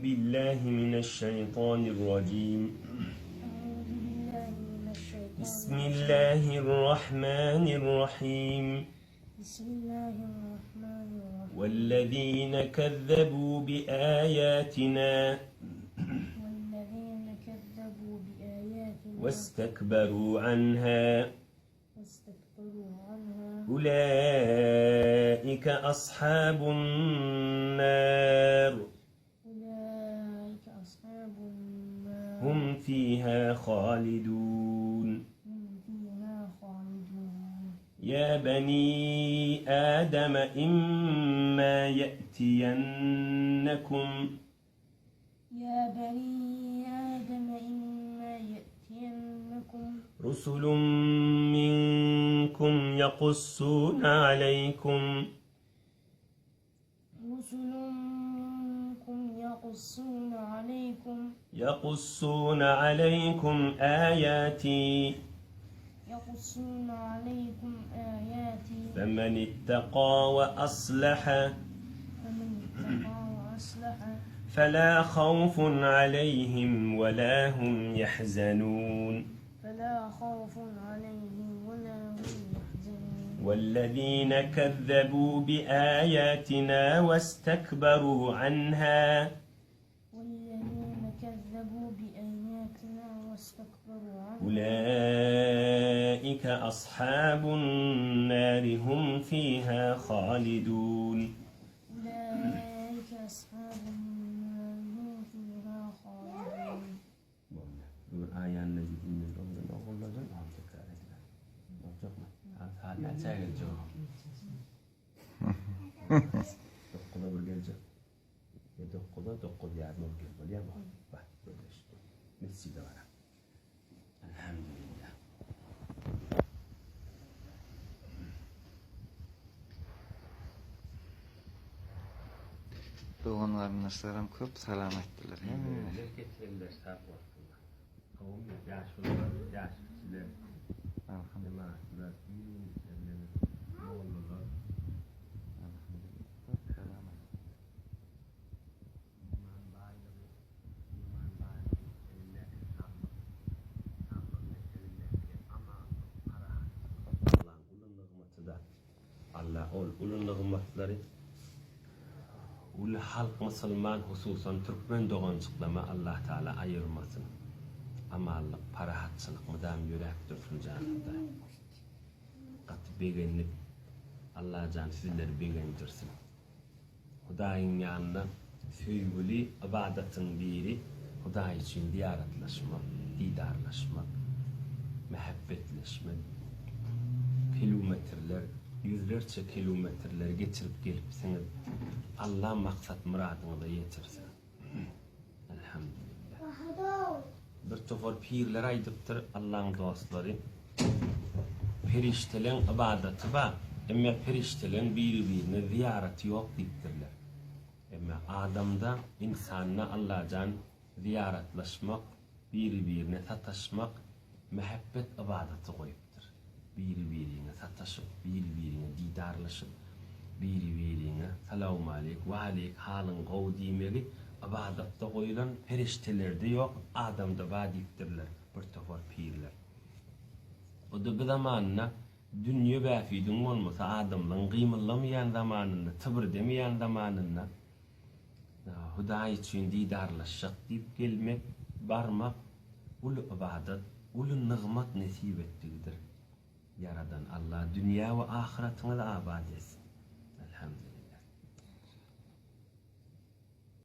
بالله من الشيطان الرجيم أعوذ بالله من الشيطان بسم الله الرحمن الرحيم بسم الله الرحمن الرحيم والذين كذبوا بآياتنا والذين كذبوا بآياتنا واستكبروا عنها واستكبروا عنها أولئك أصحاب النار أولئك أصحاب النار هم فيها خالدون هم فيها خالدون يا بني آدم إما يأتينكم يا بني آدم إما يأتينكم رسل منكم يقصون عليكم رسل منكم يقصون عليكم يقصون عليكم آياتي يقصون عليكم آياتي فمن اتقى وأصلح فمن اتقى وأصلح فلا خوف عليهم ولا هم يحزنون فلا خوف عليهم ولا هم يحزنون والذين كذبوا بآياتنا واستكبروا عنها والذين كذبوا بآياتنا واستكبروا عنها أولئك أصحاب النار هم فيها خالدون أولئك أصحاب النار هم فيها خالدون Näçe geljek? Dokkuza bir geljek. Ya dokkuza dokuz yarım ol gel bolýar mı? Bak böyle işte. Mescide var. Elhamdülillah. Dogan-garyndaşlaram köp salam aýtdylar. Hemme. Getirenler sag bolsunlar. Kowum ýaşulular, ýaş kiçiler, Elhamdülillah. jemaatlar, din mollalar. Elhamdülillah. Köp salam aýtdylar. Iman baýlygy, iman baýlygy elindäki saglyk, saglygyň elindäki amanlyk, parahatçylyk. Allaň uly nygmaty-da. Alla ol uly nygmatlary uly halk musulman hususan türkmen doganjyklama Allah Taala aýyrmasyn. Amanlyk, parahatçylyk mydam ýöräp dursun jan Hudaý. Gaty begendik. Allajan sizleri begendirsin. Hudaýyň ýanynda söýgüli ybadatyň biri Hudaý üçin zyýaratlaşmak, didarlaşmak, mähebbetleşmek. Kilometrler, ýüzlerçe kilometrleri geçirip gelipsiňiz. Allah maksat-myradyňyza ýetirsin. Elhamdülillah. Bir topar pirler aýdypdyr, Allaň dostlary, Perişdeleň ybadaty bar, emma perişdeleň biri-birine zyýaraty ýok diýipdirler. Emma adamda, ynsanda Allajan zyýaratlaşmak, biri-birine sataşmak, mähebbet ybadaty goýupdyr. Biri-biriňe sataşyp, biri-biriňe didarlaşyp, biri-biriňe salawmaleýk, waleýk, halyň gowy diýmegi ybadatda goýulan, perişdelerde ýok, adamda bar diýipdirler bir topar pirler. O-da bir zamanynda dünýe bähbidiň bolmasa, adamlaryň gymyldamaýan zamanynda, tybyrdemeýän zamanynda Hudaý üçin didarlaşjak diýip gelmek, barmak uly ybadat, uly nygmat nesip etdigidir. Ýaradan Alla dünýä we ahyratyňyzy abat etsin. Elhamdülillah.